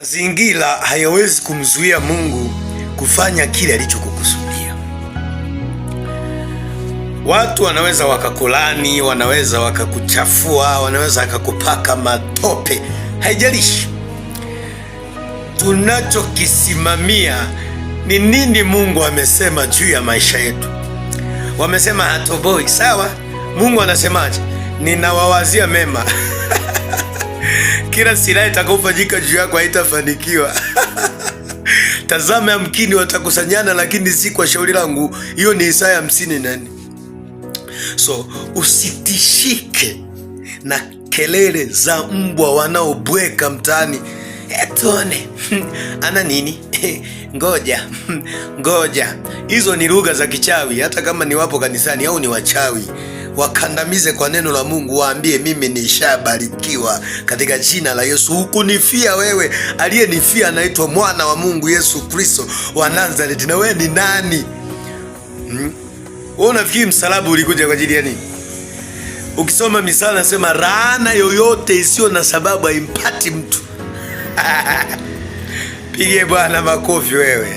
Mazingira hayawezi kumzuia Mungu kufanya kile alichokukusudia. Watu wanaweza wakakulani, wanaweza wakakuchafua, wanaweza wakakupaka matope, haijalishi. Tunachokisimamia ni nini Mungu amesema juu ya maisha yetu. Wamesema hatoboi, sawa. Mungu anasemaje? Ninawawazia mema. Kila silaha itakayofanyika juu yako haitafanikiwa. Tazama, yamkini watakusanyana, lakini si kwa shauri langu. Hiyo ni Isaya 54. So usitishike na kelele za mbwa wanaobweka mtaani. Tuone ana nini? Ngoja ngoja, hizo ni lugha za kichawi. Hata kama ni wapo kanisani au ni wachawi, wakandamize kwa neno la Mungu, waambie mimi nishabarikiwa katika jina la Yesu. Hukunifia wewe, aliyenifia anaitwa mwana wa Mungu Yesu Kristo wa Nazareti. Na wewe ni nani? Wewe unafikiri msalaba ulikuja kwa ajili ya nini? Ukisoma misala nasema laana yoyote isiyo na sababu haimpati mtu. Pige Bwana makofi wewe.